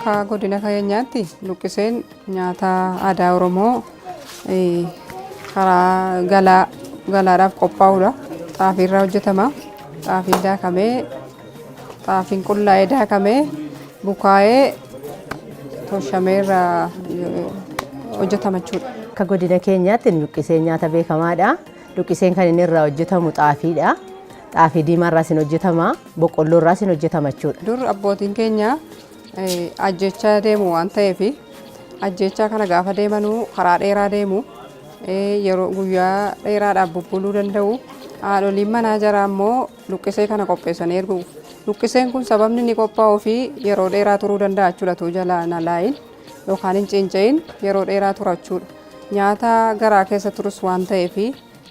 Akka godina keenyaatti luqqiseen nyaata aadaa Oromoo karaa galaa galaadhaaf qophaa'udha. Xaafii irraa hojjetama. Xaafiin daakamee xaafiin qullaa'ee daakamee bukaa'ee toshamee irraa hojjetama jechuudha. Akka godina keenyaatti luqqiseen nyaata beekamaadha. Luqqiseen kan inni irraa hojjetamu xaafiidha. Xaafii diimaa irraas hin hojjetama, boqqolloo irraas hin hojjetama jechuudha. Dur abbootiin keenya ajjechaa deemu waan ta'eef, ajjechaa kana gaafa deemanuu karaa dheeraa deemu, yeroo guyyaa dheeraadhaaf bubbuluu danda'u. Haadholiin manaa jaraa immoo luqqisee kana qopheessanii ergu. Luqqiseen kun sababni inni qophaa'uu fi yeroo dheeraa turuu danda'a jechuudha. Tuu jalaa hin alaayin yookaan hin cinca'in yeroo dheeraa tura jechuudha. Nyaata garaa keessa turus waan ta'eef,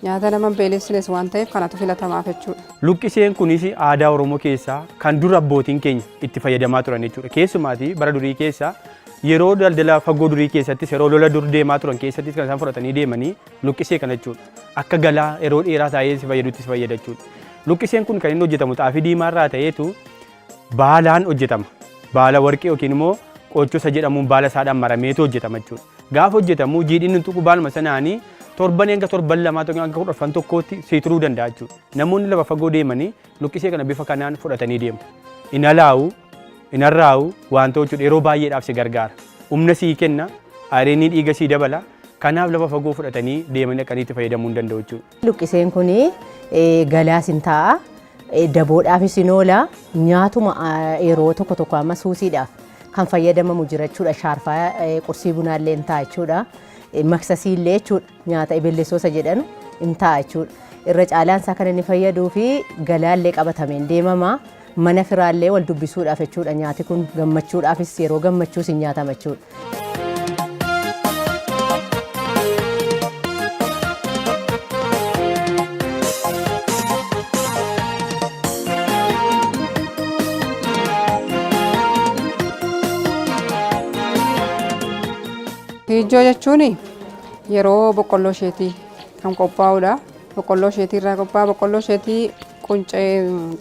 nyaata nama hin beelessines waan ta'eef, kanatu filatamaaf jechuudha. Luqqiseen kunis aadaa Oromoo keessaa kan dur abbootiin keenya itti fayyadamaa turan jechuudha. Keessumaatii bara durii keessa, yeroo daldala fagoo durii keessattis, yeroo lola dur deemaa turan keessattis kan isaan fudhatanii deemanii luqqisee kana jechuudha. Akka galaa yeroo dheeraa taa'ee si fayyadutti si fayyada jechuudha. Luqqiseen kun kan inni hojjetamu xaafii diimaa irraa ta'eetu baalaan hojjetama. Baala warqee yookiin immoo qoochosa jedhamuun baala isaadhaan marameetu hojjetama jechuudha. Gaafa hojjetamu jiidhinni hin tuqu, baaluma sanaanii torban hanga torban lamaa tokko hanga 10 tokkootti sii turuu danda'a jechuudha. Namoonni lafa fagoo deemanii luqqisee kana bifa kanaan fudhatanii deemu. Hin alaa'u, hin arraa'u waan ta'u jechuudha, yeroo baay'eedhaaf si gargaara. Humna sii kenna, ironii dhiiga sii dabala. Kanaaf lafa fagoo fudhatanii deemanii dhaqanii itti fayyadamuu hin danda'u jechuudha. Luqqiseen kun galaas hin ta'a, daboodhaafis hin oola, nyaatuma yeroo tokko tokko amma suusiidhaaf kan fayyadamamu jira jechuudha. Shaarfaa qursii bunaallee hin ta'a jechuudha. Maksasiillee jechuudha. Nyaata ebellesoosa jedhanu hin ta'a jechuudha. Irra caalaan isaa kan inni fayyaduu fi galaallee qabatameen deemama. Mana firaallee wal dubbisuudhaaf jechuudha. Nyaati kun gammachuudhaafis, yeroo gammachuus hin nyaatama jechuudha. Kiijjoo jechuun yeroo boqqolloo isheetii kan qophaa'udha. Boqqolloo isheetii irraa qophaa'a. Boqqolloo isheetii quncee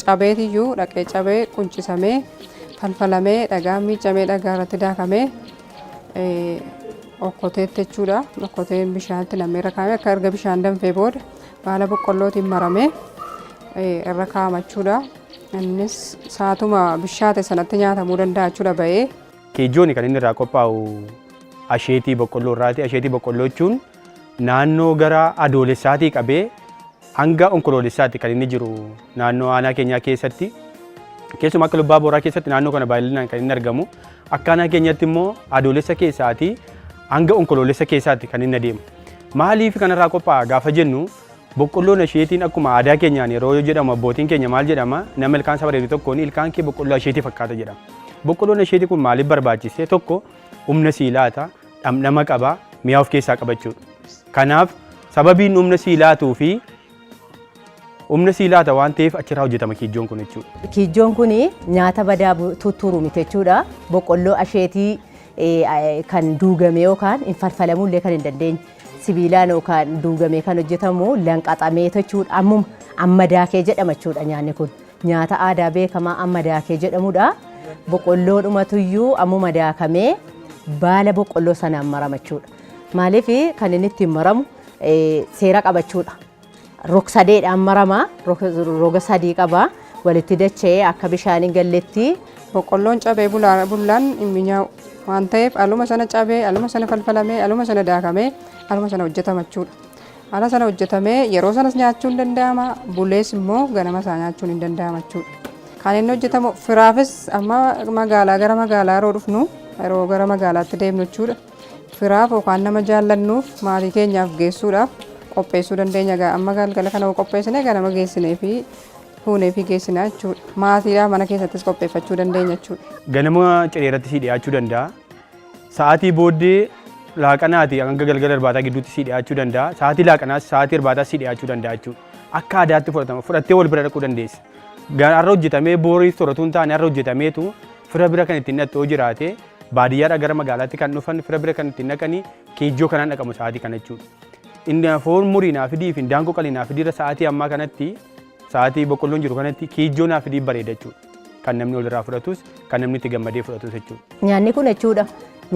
cabeetiyyuu dhaqee cabee quncisamee falfalamee, dhagaan miicamee, dhagaa irratti daakamee, okkoteetti jechuudha. Okkoteen bishaanitti nam'ee irra kaa'amee, akka erga bishaan danfee booda baala boqqollootiin maramee irra kaa'ama jechuudha. Innis saatuma bishaate sanatti nyaatamuu danda'a jechuudha ba'ee. Kiijjoon kan inni irraa qophaa'u asheetii boqqolloo irraati. Asheetii boqqolloo jechuun naannoo gara adoolessaatii qabee hanga onkoloolessaatti kan inni jiru naannoo aanaa keenyaa keessatti. Keessumaa akka Lubbaa Booraa keessatti naannoo kana baay'inaan kan inni argamu. Akka aanaa keenyatti immoo adoolessa keessaatii hanga onkoloolessa keessaatti kan inni adeemu. Maaliif kanarraa qophaa'a gaafa jennu, boqqolloon asheetiin akkuma aadaa keenyaan yeroo jedhamu, abbootiin keenya maal jedhama, nama ilkaan isaa bareedu tokkoon "Ilkaan kee boqqolloo asheetii fakkaata" jedhama. Boqqolloon asheetii kun maaliif barbaachise? Tokko, humna sii laata, dhamdhama qaba, mi'aa of keessaa qabachuudha. Kanaaf sababiin humna sii laatuu fi humna sii laata waan ta'eef achirraa hojjetama kiijjoon kun jechuudha. Kiijjoon kun nyaata badaa tutturu miti jechuudha. Boqqolloo asheetii kan duugame yookaan hin falfalamullee kan hin dandeenye, sibiilaan yookaan duugamee kan hojjetamu, lanqaxamee jechuudha. Ammuma amma daakee jedhama jechuudha nyaanni kun. Nyaata aadaa beekamaa amma daakee jedhamudha. Boqqolloo dhumatuyyuu ammuma daakamee baala boqqolloo sanaan marama jechuudha. Maaliif kan inni ittiin maramu seera qabachuudha. Rog-sadeedhaan marama, roga sadii qaba. Walitti dacha'ee akka bishaan hin galletti. Boqqolloon cabee bullaan hin mi'aawu waan ta'eef, aluma sana cabee, aluma sana falfalamee, aluma sana daakamee, aluma sana hojjetama jechuudha. Haala sana hojjetamee yeroo sanas nyaachuun hin danda'ama, bulees immoo ganama isaa nyaachuun hin danda'ama jechuudha. Kan inni hojjetamu firaafis, amma magaalaa gara magaalaa yeroo dhufnu, yeroo gara magaalaatti deemnu jechuudha. Firaaf yookaan nama jaallannuuf, maatii keenyaaf geessuudhaaf qopheessuu dandeenya. Amma galgala kana qopheessine ganama geessinee fi fuunee fi geessinaa jechuudha. Maatiidhaaf mana keessattis qopheeffachuu dandeenya jechuudha. Ganama cireeratti sii dhiyaachuu danda'a. Sa'aatii booddee laaqanaati hanga galgala irbaataa gidduutti sii dhiyaachuu danda'a. Sa'aatii laaqanaas, sa'aatii irbaataas sii dhiyaachuu danda'a jechuudha. Akka aadaatti fudhatama. Fudhattee wal bira dhaquu dandeessa. Har'a hojjetamee booriif toratu hin taane, har'a hojjetameetu fira bira kan ittiin dhaqxu yoo jiraate, baadiyyaadhaa gara magaalaatti kan dhufan fira bira kan ittiin dhaqanii kiijjoo kanaan dhaqamu sa'aatii kana jechuudha. Inni foon murii naa fidii fi daangoo qalii naa fidiirra, sa'aatii ammaa kanatti, sa'aatii boqqolloon jiru kanatti, kiijjoo naa fidii bareeda jechuudha. Kan namni walirraa fudhatus, kan namni itti gammadee fudhatus jechuudha. Nyaanni kun jechuudha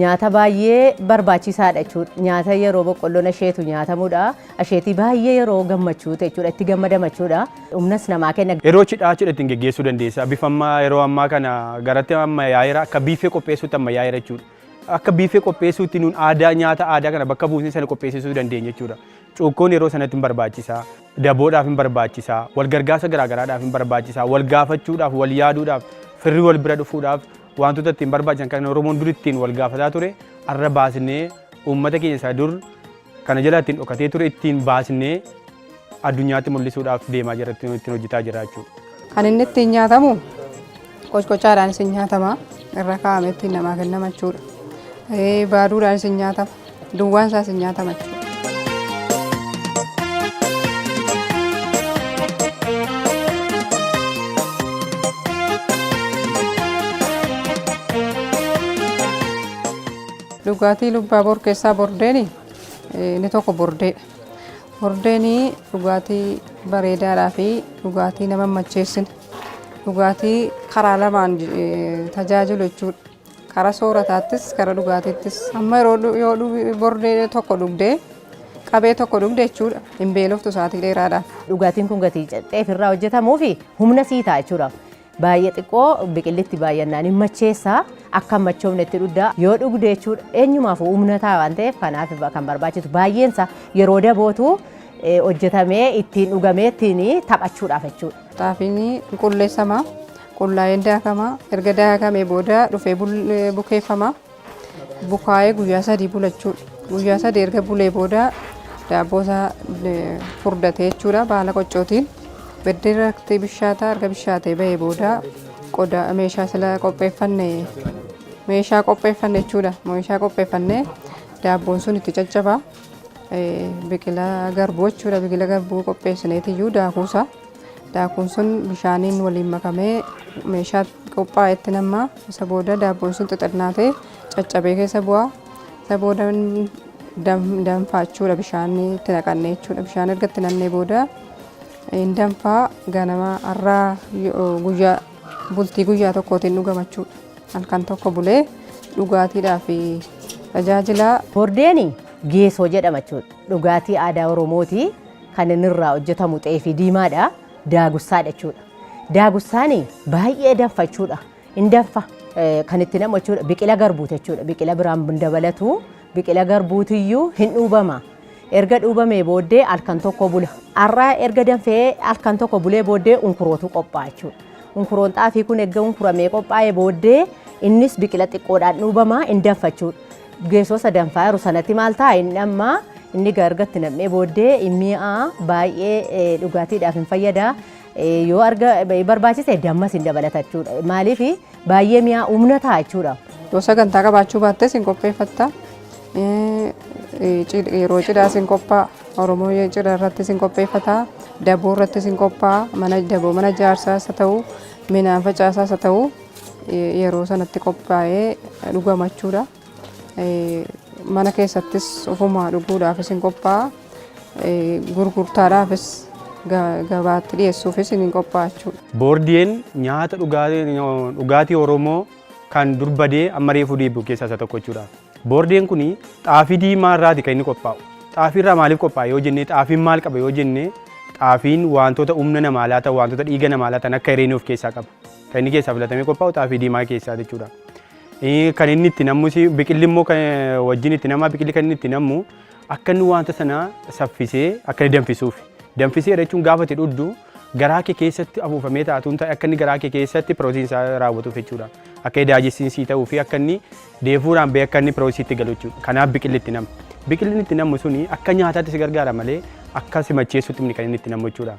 nyaata baay'ee barbaachisaadha jechuudha. Nyaata yeroo boqqolloon asheetu nyaatamudha. Asheetii baay'ee yeroo gammachuuti jechuudha. Itti gammadama jechuudha. Humnas namaa kenna. Yeroo cidhaa cidha ittiin geggeessuu dandeessa. Bifa ammaa yeroo ammaa kana garatti ammayyaa'eera, akka biifee qopheessuutti ammayyaa'eera jechuudha. Akka biifee qopheessuutti nuun aadaa nyaata aadaa kana bakka buusnee sana qopheessisuu dandeenya jechuudha. Cuukkoon yeroo sanatti hin barbaachisaa, daboodhaaf hin barbaachisaa, wal gargaarsa garaagaraadhaaf hin barbaachisaa, wal gaafachuudhaaf, wal yaaduudhaaf, firri wal bira dhufuudhaaf wantoota ittiin barbaachisan kan Oromoon dur ittiin wal gaafataa ture arra baasnee uummata keenya isa dur kana jala ittiin dhokatee ture ittiin baasnee addunyaatti mul'isuudhaaf deemaa jira, ittiin hojjetaa jira jechuudha. Kan inni ittiin nyaatamu qochqochaadhaanis hin nyaatama, irra kaa'amee ittiin namaa kennama jechuudha. Baaduudhaanis hin nyaatama, duwwaan isaas hin nyaatama jechuudha. Dhugaatii Lubbaaboor keessaa bordeen inni tokko bordeedha. Bordeen dhugaatii bareedaadhaa fi dhugaatii nama hin macheessine. Dhugaatii karaa lamaan tajaajilu jechuudha. Karaa soorataattis karaa dhugaatiittis. Amma yeroo yoo bordee tokko dhugdee qabee tokko dhugde jechuudha, hin beeloftu sa'aatii dheeraadhaaf. Dhugaatiin kun gatii xeef irraa hojjetamuu fi humna sii ta'a jechuudha. Baay'ee xiqqoo biqillitti baay'annaan hin macheessaa, akka hin machoofnetti dhugdaa yoo dhugde jechuudha, eenyumaafuu humna ta'a waan ta'eef kanaaf kan barbaachisu baay'eensa yeroo dabootu hojjetamee ittiin dhugamee ittiin taphachuudhaaf jechuudha. Xaafiin qulleessama, qullaa'een daakama, erga daakamee booda dhufee bukeeffama. Bukaa'ee guyyaa 3 bula jechuudha. Guyyaa 3 erga bulee booda daabboo isaa furdatee jechuudha baala qoccootiin. Beddeerratti bishaataa, erga bishaatee bahee booda qoda meeshaa sila qopheeffanne, meeshaa qopheeffanne jechuudha. Meeshaa qopheeffanne daabboon sun itti caccaba. Biqila garbuu jechuudha. Biqila garbuu qopheessineetiyyuu daakuusaa. Daakuun sun bishaaniin waliin makamee meeshaa qophaa'etti namma. Isa booda daabboon sun xixinnaatee caccabee keessa bu'a. Isa booda danfaa jechuudha, bishaan itti naqannee jechuudha. Bishaan erga itti naqnee booda hin danfaa, ganama har'aa guyyaa bultii guyyaa tokkootiin dhugama jechuudha. Halkan tokko bulee dhugaatiidhaaf tajaajila. Bordeeni geesoo jedhama jechuudha. Dhugaatii aadaa Oromooti. Kan inni irraa hojjetamu xeefii diimaadha. Daagussaadha jechuudha. Daagussaan baay'ee danfa jechuudha. Hin danfa kan itti namu jechuudha. Biqila garbuuti jechuudha. Biqila biraan hin dabalatu. Biqila garbuutiyyuu hin dhuubama. Erga dhuubamee booddee halkan tokko bula. Har'a erga danfee halkan tokko bulee booddee unkurootu qophaa'a jechuudha. Unkuroon xaafii kun erga unkuramee qophaa'ee booddee innis biqila xiqqoodhaan dhuubama, hin danfa jechuudha. Geessoo isa danfaa jiru sanatti maal ta'a, inni amma inni gargatti nam'ee booddee mi'a baay'ee dhugaatiidhaaf hin fayyada. Yoo arga barbaachise dammas hin dabalata jechuudha. Maaliif baay'ee mi'a humna ta'a jechuudha. Yoo sagantaa qabaachuu baattes hin qopheeffatta. Yeroo cidhaas hin qophaa'a. Oromoo cidha irrattis hin qopheeffata. Daboo irrattis hin qophaa'a. Mana daboo, mana jaarsaas haa ta'u, midhaan facaasaas haa ta'u, yeroo sanatti qophaa'ee dhugama jechuudha. Mana keessattis ofumaa dhuguudhaafis hin qophaa'a. Gurgurtaadhaafis, gabaatti dhiyeessuufis hin qophaa'a jechuudha. Boordeen nyaata dhugaatii Oromoo kan dur badee amma reefuu deebi'u keessaa isa tokko jechuudha. Boordeen kun xaafii diimaa irraati kan inni qophaa'u. Xaafii irraa maaliif qophaa'a yoo jennee, xaafiin maal qaba yoo jennee, xaafiin wantoota humna namaa laatan, wantoota dhiiga namaa laatan akka hireenii of keessaa qaba. Kan inni keessaa filatamee qophaa'u xaafii diimaa keessaa jechuudha. Kan inni itti nammus biqilli immoo wajjin itti nama biqilli kan inni itti nammu akka inni wanta sana saffisee akka inni danfisuuf. Danfisee jechuun gaafa itti dhugdu garaa kee keessatti afuufamee taatuun ta'e akka inni garaa kee keessatti pirootiin isaa raawwatuuf jechuudha. Akka inni daajessinsi ta'uu fi akka inni deefuudhaan ba'ee akka inni piroosiitti galu jechuudha. Kanaaf biqilli itti namu. Biqilli itti namu suni akka nyaataatti si gargaara malee akka si macheessutti kan inni itti namu jechuudha.